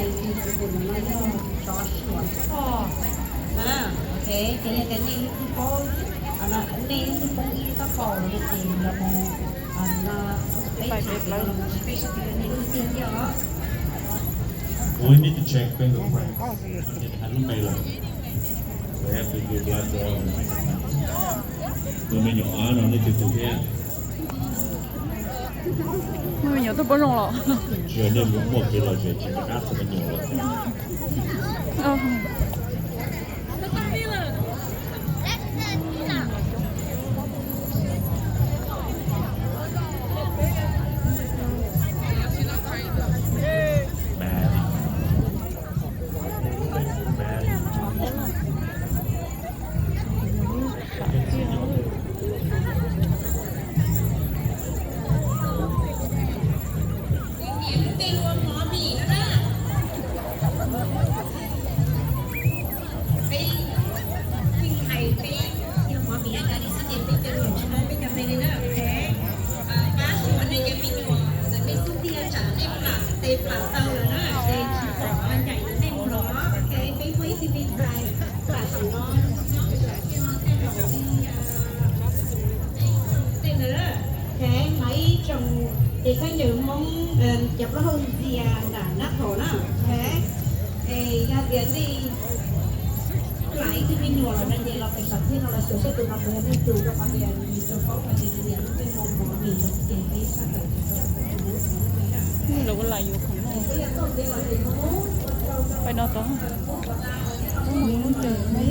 Ces tus no yog tsov suam toj na. Ok, ces yog tias nej leej twg paub, nej leej twg paub ib lub taub hau no ces los mus no, peb check, peb check nej lub tiag tiag os. We need to check fingerprint. Hais lub npe lawm. We have to do blood draw. Tus me nyuam no nej twg tus thiab? Tus me nyuam tuaj poob zoo los? Tsis yog nej muaj kev lom zem tsis rov qab tus me nyuam los. Niam lub npe hu ua Mov Mim no na. Peb yeej hais peb yog Mov Mim, ib ntsis xwb ces peb cov niam tsis paub peb cov npe li na. Ok, pab xyuas nej cov me nyuam, txawm nej xub ntiag tsam nej plam tes plam taw lawm na ces tsis pom ncaim nej mus los. Ok, peb muaj ib tug me ntxhais plam saum no nyob pem sam thiaj no tej zaum li tej ntawd. Ok, mas ib tsoom ces khaub ncaws Hmoob cov plaub hau ntxias nram nab thom na. Ok, es yog tias nej plam ib tug me nyuam lawm no ces los pem sam thiaj no los xyuas saib tus no puas yog nej tus, rau qhov tias nws tsuas paub hais tias nws niam lub npe hu ua Mov Mim no ces peb txhaj tawm tus no. Peb yog toj kev los ces Hmoob, peb no tod, Hmoob mus lub ncaws me